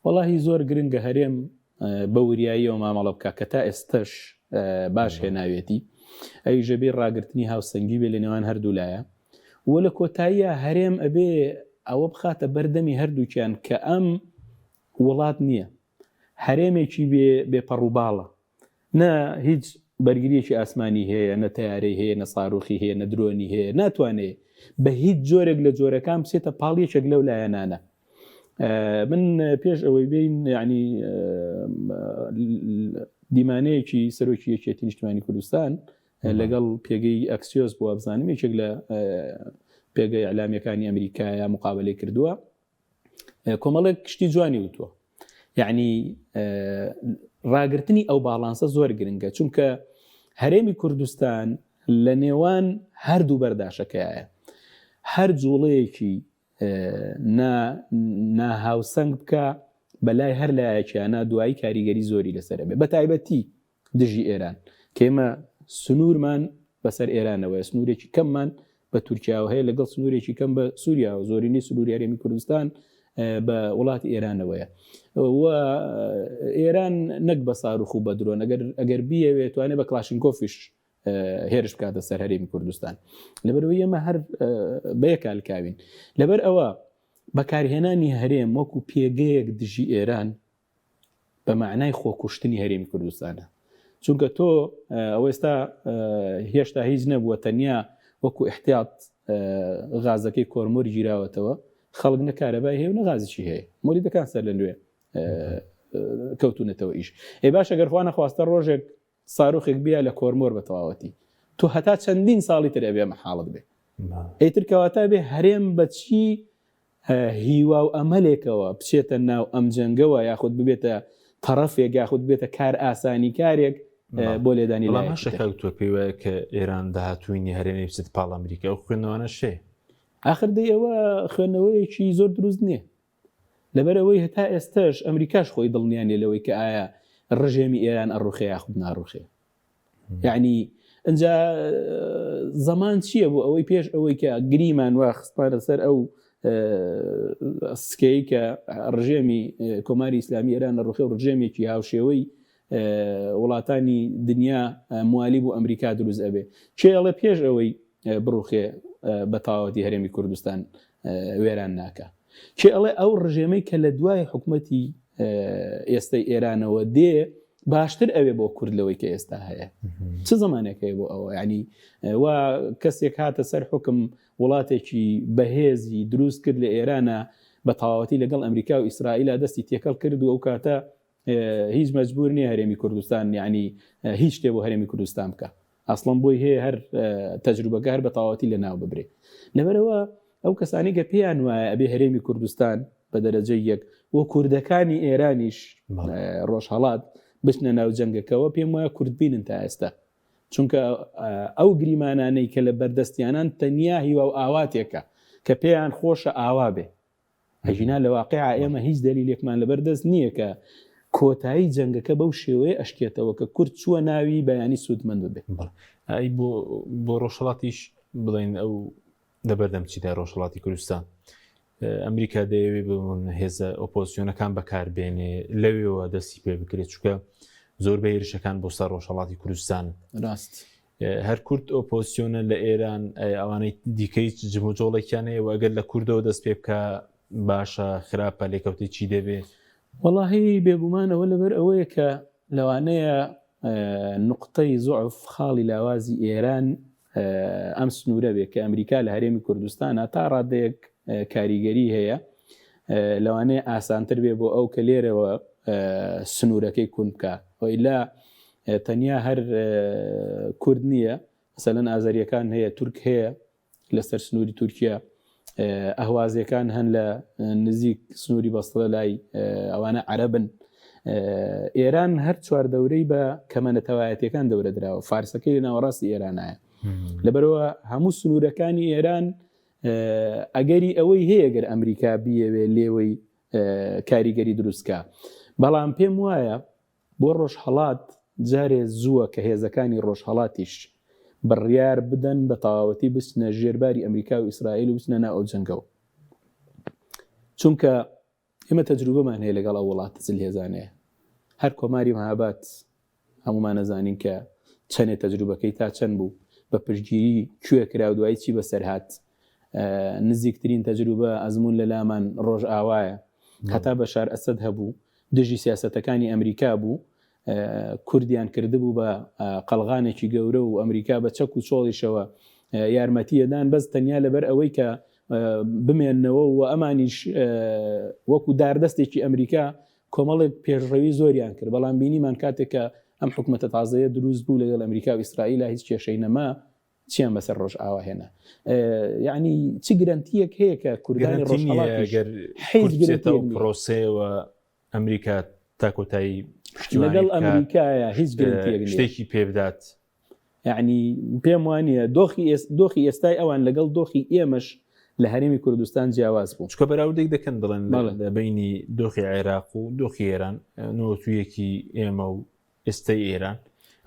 وەڵاهی زۆر گرنگە هەرێم بە وریاییەوە مامەڵە بکە کە تا ئێستەش باش هێناوێتی ئەویش ئەبێ ڕاگرتنی هاوسەنگی بێ لە نێوان هەردوو لایە و لە کۆتاییە هەرێم ئەبێ ئەوە بخاتە بەردەمی هەردووکیان کە ئەم وڵات نییە هەرێمێکی بێ بێ پەڕوباڵە نە هیچ بەرگریەکی ئاسمانی هەیە نە تەیارەی هەیە نە ساروخی هەیە نە درۆنی هەیە ناتوانێ بە هیچ جۆرێک لە جۆرەکان بچێتە پاڵ یەکێک لەو لایەنانە من پێش ئەوەی بین یعنی دیمانەیەکی سەرۆکی یەکێتی نیشتمانی کوردستان لەگەڵ پێگەی ئەکسیۆس بووە بزانم یەکێک لە پێگە ئیعلامیەکانی ئەمریکایە مقابلەی کردووە کۆمەڵێک شتی جوانی وتووە یعنی ڕاگرتنی ئەو باڵانسە زۆر گرنگە چونکە هەرێمی کوردستان لە نێوان هەردوو بەرداشەکەیە هەر جوڵەیەکی ناهاوسەنگ بکە بەلای هەر لایەکیانە دوایی کاریگەری زۆری لەسەر بێ بە تایبەتی دژی ئێران کە ئێمە سنوورمان بەسەر ئێرانەوەیە، سنوورێکی کەممان بە تورکیاوە هەیە لەگەڵ سنوورێکی کەم بە سووریاوە، زۆرینەی سنووری هەرێمی کوردستان بە وڵاتی ئێرانەوەیە و ئێران نەک بە ساروخ و بە درۆن ئەگەر ئەگەر بیەوێت توانێت بە کڵاشینکۆفیش هێرش بکاتە سەر هەرێمی کوردستان لەبەرەوەی ئێمە هەر بەیەکالکاوین لەبەر ئەوە بەکارهێنانی هەرێم وەکو پێگەیەک دژی ئێران بە مەعنای خۆکوشتنی هەرێمی کوردستانە چونکە تۆ ئەو ئێستا هێشتا هیچ نەبووە تەنیا وەکو احتیاط غازەکەی کۆرمۆر گیراوەتەوە خەڵک نە کارەبای هەیە و نە غازیی هەیە مۆلیدەکان سەر لە نوێ کەوتونەتەوە ئیش ئێ باشە گەر خوا نەخواستە ڕۆژێک ساروخێک بیا لە کۆرمۆر بە تەواوەتی تۆ هەتا چەندین ساڵی تر ئەبێ ئەمە حاڵت بێ ئیتر کەواتە بێ هەرێم بەچی هیوا و ئەمەلێکەوە بچێتە ناو ئەم جەنگەوە یاخود ببێتە تەڕەفێک یاخود بێتە کار ئاسانی کارێک بۆ لێدانی بەڵام هەشە کاک تۆ پێی وایە کە ئێران داهاتووی هەرێمی بچێت پاڵ ئەمریکا ئەو خوێندنەوانە شێ ئاخر دەی ئەوە خوێندنەوەیەکی زۆر دروست نییە لەبەر ئەوەی هەتا ئێستەش ئەمریکاش خۆی دڵنیا نیە لەوەی کە ئایا ڕژێمی ئێران ئەڕوخێ یاخود ناڕوخێ یعنی ئەجا زەمان چییە بۆ ئەوەی پێش ئەوەی کە گریمان وا خستانە سەر ئەو سکەی کە ڕژێمی کۆماری ئیسلامی ئێران لە ڕوخێ و ڕژێمێکی هاوشێوەی وڵاتانی دنیا موالی بۆ ئەمریکا دروست ئەبێ کێ ئەڵێ پێش ئەوەی بڕوخێ بە تەواوەتی هەرێمی کوردستان وێران ناکا کێ ئەڵێ ئەو ڕژێمەی کە لە دوای حکومەتی ئێستای ئێرانەوە دێ باشتر ئەوێ بۆ کورد لەوەی کە ئێستا هەیە چ زمانێک هەیە بۆ ئەوە ینی وا کەسێک هاتە سەر حکم وڵاتێکی بەهێزی دروست کرد لە ئێرانە بە تەواوەتی لەگەڵ ئەمریکا و ئیسرائیلا دەستی تێکەڵ کرد و ئەو کاتە هیچ مەجبور نییە هەرێمی کوردستان یعنی هیچ شتێ بۆ هەرێمی کوردستان بکە ئەسڵەن بۆی هەیە هەر تەجروبەکە هەر بە تەواوەتی لە ناو ببرێ لەبەرەوە ئەو کەسانی کە پێیان وایە ئەبێ هەرێمی کوردستان بە دەرەجە یەک و کوردەکانی ئێرانیش ڕۆژهەڵات بچنە ناو جەنگەکەوە پێم وایە کوردبینن تا ئێستا چونکە ئەو گریمانانەی کە لە بەردەستیانان تەنیا هیوا و ئاواتێکە کە پێیان خۆشە ئاوا بێ ئەگینا لە واقیعا ئێمە هیچ دەلیلێکمان لەبەر دەست نییە کە کۆتایی جەنگەکە بەو شێوەیە ئەشکێتەوە کە کورد چووە ناوی بەیانی سوودمەند ببێ. بەڵێ ئەی بۆ بۆ ڕۆژهەڵاتیش بڵێن ئەو لەبەردەم چیدا ڕۆژهەڵاتی کوردستان ئەمریکا دەیەوێ بمون هێزە ئۆپۆزیسیۆنەکان بەکاربێنێ لەوێوە دەستی پێ بکرێت چونکە زۆر بە هێرشەکان بۆ سەر ڕۆژهەڵاتی کوردستان ڕاست هەر کورد ئۆپۆزسیۆنە لە ئێران ئەوانەی دیکەی جموجۆڵێکیان هەیە و ئەگەر لە کوردەوە دەست پێ بکە باشە خراپە لێکەوتەی چی دەبێ؟ وەڵاهی بێگومان ئەوە لەبەر ئەوەیە کە لەوانەیە نوقتەی زوعف خاڵی لاوازی ئێران ئەم سنوورە بێ کە ئەمریکا لە هەرێمی کوردستانە تا ڕادەیەک کاریگەری هەیە لەوانەیە ئاسانتر بێ بۆ ئەو کە لێرەوە سنوورەکەی کون بکە ئیلا تەنیا هەر کورد نییە مەسەلەن ئازەریەکان هەیە تورک هەیە لەسەر سنووری تورکیا ئەهوازیەکان هەن لە نزیک سنووری بەسترە لای ئەوانە عەرەبن ئێران هەر چوار دەورەی بە کەمە نەتەوایەتەکان دەورە دراوە فارسەکەی لە ناوەڕاستی ئێرانایە لەبەرەوە هەموو سنوورەکانی ئێران ئەگەری ئەوەی هەیە گەر ئەمریکا بیەوێ لێوەی کاریگەری دروستکە بەڵام پێم وایە بۆ ڕۆژهەڵات جارێ زووە کە هێزەکانی ڕۆژهەڵاتیش بڕیار بدەن بە تەواوەتی بچنە ژێر باری ئەمریکا و ئیسرائیل و بچنە ناو ئەو جەنگەوە. چونکە ئێمە تەجروبەمان هەیە لەگەڵ ئەو وڵاتە زلهێزانەیە. هەر کۆماری مهاباد هەموومان ئەزانین کە چەنێ تەجروبەکەی تا چەند بوو، بە پشتگیری کوێ کرا و دوایی چی بەسەر هات. نزیکترین تەجروبە ئەزموون لە لامان ڕۆژئاوایە. هەتا بەشار ئەسەد هەبوو دژی سیاسەتەکانی ئەمریکا بوو، کوردیان کردبوو بە قەڵغانێکی گەورە و ئەمریکا بە چەک و چۆڵیشەوە یارمەتی ئەدان بەس تەنیا لەبەر ئەوەی کە بمێننەوە و ئەمانیش وەکو داردەستێکی ئەمریکا کۆمەڵێک پێشڕەوی زۆریان کرد بەڵام بینیمان کاتێک کە ئەم حکومەتە تازەیە دروست بوو لەگەڵ ئەمریکا و ئیسرائیلا هیچ کێشەی نەما چیان بەسەر ڕۆژئاوا هێنا یعنی چ گرنتیەک هەیە کە کوردانی ڕۆژهەڵاتیش گەر حیز گرنتیەک نییە پرۆسەیەوە ئەمریکا تا کۆتایی پشتیوانی لەگەڵ بکات، ئەمریکایە هیچ گرنتیەک نییە شتێکی پێ بدات. یعنی پێم وانییە دۆخی ئێس دۆخی ئێستای ئەوان لەگەڵ دۆخی ئێمەش لە هەرێمی کوردستان جیاواز بوو. چونکە بەراوردێک دەکەن دەڵێن بەڵێ. لە بەینی دۆخی عێراق و دۆخی ئێران نۆتویەکی ئێمە و ئێستای ئێران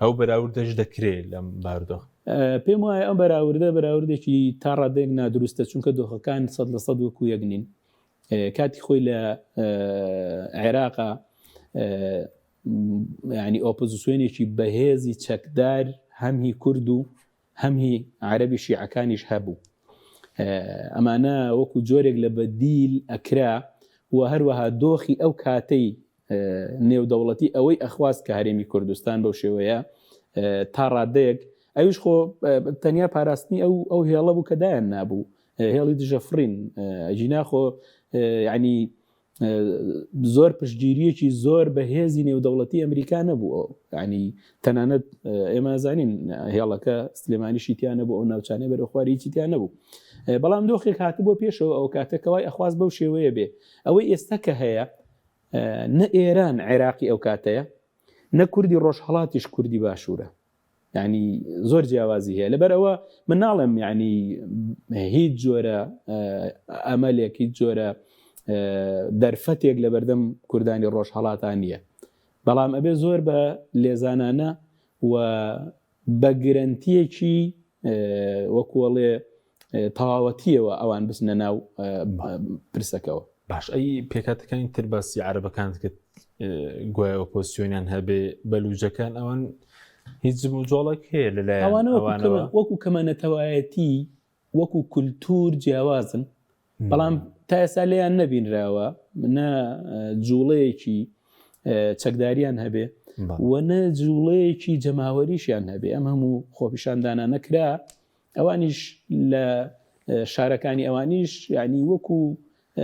ئەو بەراوردەش دەکرێ لەم باردۆخ. پێم وایە ئەم بەراوردە بەراوردێکی تا ڕادەیەک نادروستە چونکە دۆخەکان 100% وەکو یەک نین. کاتی خۆی لە عێراقا ینی ئۆپۆزیسیۆنێکی بەهێزی چەکدار هەم هی کورد و هەم هی عەرەبی شیعەکانیش هەبوو ئەمانە وەکو جۆرێک لە بەدیل ئەکرا و هەروەها دۆخی ئەو کاتەی نێودەوڵەتی ئەوەی ئەخواست کە هەرێمی کوردستان بەو شێوەیە تا ڕادەیەک ئەویش خۆ تەنیا پاراستنی ئەو ئەو هێڵە بوو کە دایان نابوو هێڵی دژە فڕین ئەگینا خۆ یعنی زۆر پشتگیریەکی زۆر بەهێزی نێودەوڵەتی ئەمریکا نەبوو ینی تەنانەت ئێمە زانین هێڵەکە سلێمانیشی تیان نەبوو ئەو ناوچانەی بەرەو خواری هیچی تیان نەبوو بەڵام دۆخێک هاتبوو پێشەوە ئەو کاتە کەوای ئەخواست بەو شێوەیە بێ ئەوەی ئێستا کە هەیە نە ئێران عێراقی ئەو کاتەیە نە کوردی ڕۆژهەڵاتیش کوردی باشوورە یعنی زۆر جیاوازی هەیە لەبەر ئەوە من ناڵێم یعنی هیچ جۆرە ئەمەلێک هیچ جۆرە دەرفەتێک لە بەردەم کوردانی ڕۆژهەڵاتان نییە بەڵام ئەبێ زۆر بە لێزانانە و بە گرەنتیەکی وەکوەڵێ تەواوەتیەوە ئەوان بچنە ناو پرسەکەوە. باش ئەی پێکهاتەکانی تر باسی عەرەبەکانت کرد گوایە ئۆپۆزسیۆنیان هەبێ بەلوجەکان ئەوان هیچ جموجۆڵێک هەیە لەلایەن ئەوانەوە وەکو کەمە نەتەوایەتی وەکو کولتور جیاوازن بەڵام تا ئێستا لێیان نەبینراوە نە جوڵەیەکی چەکداریان هەبێ و نە جوڵەیەکی جەماوەریشیان هەبێ ئەم هەموو خۆپیشاندانانە کرا ئەوانیش لە شارەکانی ئەوانیش یعنی وەکو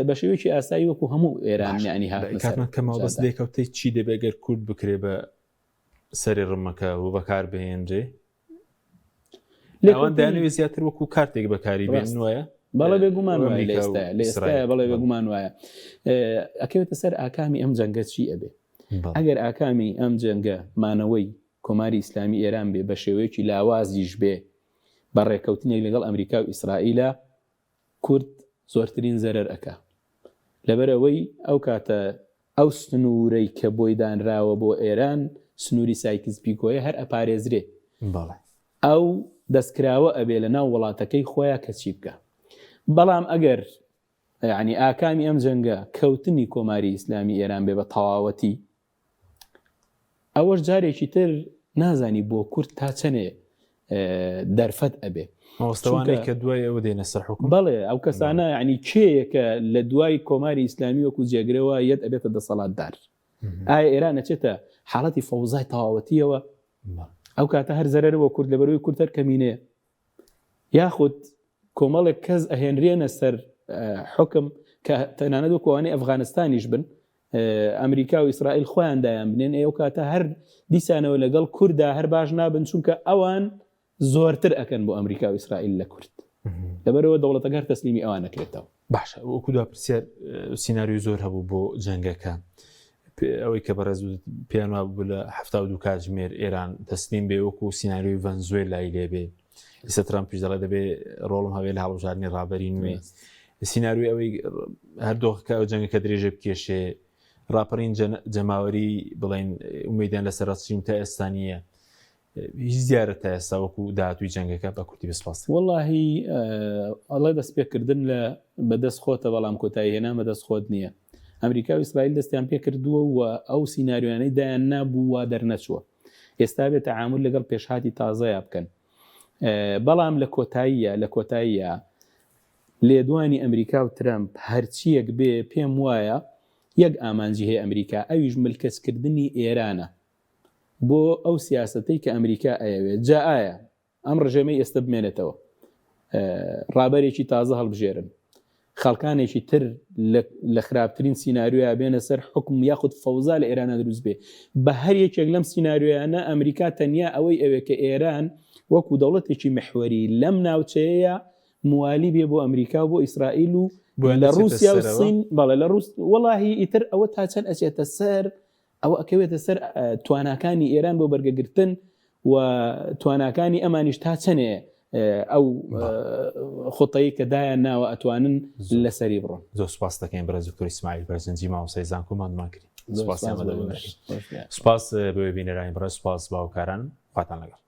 بە شێوەیەکی ئاسایی وەکو هەموو ئێران یعنی هاتمان کەمەوە بەس لێکەوتەی چی دەبێت گەر کورد بکرێ بە سەری ڕمەکە و بەکار بهێنرێ لەوان دانەوێ زیاتر وەکو کارتێک بەکاری بێن وایە بەڵێ بێگومان وایە لە ئێستا لە ئێستا بەڵێ بێگومان وایە ئەکەوێتە سەر ئاکامی ئەم جەنگە چی ئەبێ ئەگەر ئاکامی ئەم جەنگە مانەوەی کۆماری ئیسلامی ئێران بێ بە شێوەیەکی لاوازیش بێ بە ڕێکەوتنێک لەگەڵ ئەمریکا و ئیسرائیلە کورد زۆرترین زەرەر ئەکا لەبەر ئەوەی ئەو کاتە ئەو سنوورەی کە بۆی دانراوە بۆ ئێران سنووری سایکس پیکۆیە هەر ئەپارێزرێ ئەو دەستکراوە ئەبێ لە ناو وڵاتەکەی خۆیا کە چی بکا بەڵام ئەگەر یعنی ئاکامی ئەم جەنگە کەوتنی کۆماری ئیسلامی ئێران بێ بە تەواوەتی ئەوەش جارێکی تر نازانی بۆ کورد تا چەنێ دەرفەت ئەبێ مامۆستاوانەی کە دوای ئەوە دێنە سەر حکوم بەڵێ ئەو کەسانە یعنی کێیە کە لە دوای کۆماری ئیسلامی وەکو جێگرەوە یەت ئەبێتە دەسەڵاتدار ئایا ئێران ئەچێتە حاڵەتی فەوزای تەواوەتیەوە ئەو کاتە هەر زەرەر بۆ کورد لەبەرەوەی کورد هەر کەمینەیە یاخود کۆمەڵێک کەس ئەهێنرێنە سەر حکم کە تەنانەت وەکو ئەوانەی ئەفغانستانیش بن ئەمریکا و ئیسرائیل خۆیان دایان بنێن ئەو کاتە هەر دیسانەوە لەگەڵ کووردا هەر باش نابن چونکە ئەوان زۆرتر ئەکەن بۆ ئەمریکا و ئیسرائیل لە کورد لەبەرەوە دەوڵەتەکە هەر تەسلیمی ئەوان نەکرێتەوە. باشە وەکو دوا پرسیار سیناریۆی زۆر هەبوو بۆ جەنگەکە ئەوەی کە بەڕێز پێیان وابوو لە 72 کاتژمێر ئێران تەسلیم بێ وەکو سیناریۆی ڤەنزوێلای لێبێ ئیستا ترامپیش دەڵێ دەبێ ڕۆڵم هەبێ لە هەڵبژاردنی ڕابەری نوێ سیناریۆی ئەوەی هەر دۆخەکە ئەو جەنگەکە درێژە بکێشێ ڕاپەڕین جەماوەری بڵێن ئومێدیان لەسەر ڕەچیم تا ئێستا نییە هیچ دیارە تا ئێستا وەکو داهاتووی جەنگەکە بە کورتی بە سپاس. وەڵاهی ئەڵێ دەست پێکردن لە بەدەست خۆتە بەڵام کۆتایی هێنان بەدەست خۆت نییە ئەمریکا و ئیسرائیل دەستیان پێکردووە و ئەو سیناریۆیانەی دایان نابوو وا دەرنەچووە ئێستا بێ تەعامول لەگەڵ پێشهاتی تازەیا بکەن بەڵام لە کۆتاییە لە کۆتاییە لێدوانی ئەمریکا و ترەمپ هەرچیەک بێ پێم وایە یەک ئامانجی هەیە ئەمریکا ئەویش ملکەچکردنی ئێرانە بۆ ئەو سیاسەتەی کە ئەمریکا ئەیەوێت جا ئایا ئەم ڕژێمەی ئێستا بمێنێتەوە ڕابەرێکی تازە هەڵبژێرن خەڵکانێکی تر لە خراپترین سیناریۆیا بێنە سەر حکم یاخود فەوزا لە ئێرانە دروست بێ بە هەر یەکێک لەم سیناریۆیانە ئەمریکا تەنیا ئەوەی ئەوێ کە ئێران وەکو دەوڵەتێکی محوەری لەم ناوچەیە موالی بێ بۆ ئەمریکا و بۆ ئیسرائیل و لە رووسیا و سین بەڵێ لە رووس وەڵاهی ئیتر ئەوە تا چەند ئەچێتە سەر ئەوە ئەکەوێتە سەر تواناکانی ئێران بۆ بەرگەگرتن و تواناکانی ئەمانیش تا چەنێ ئەو خۆتایی کە دایان ناوە ئەتوانن لەسەری بڕۆن. زۆر سوپاس دەکەین بەڕێز دکتۆر ئیسماعیل بەرزنجی مامۆستای زانکۆ ماندومان کردی. سوپاسیان بە دەبوون. سوپاس بۆ بینەرانی بەڕێز سوپاس باوکارانم خواتان لەگەڵ.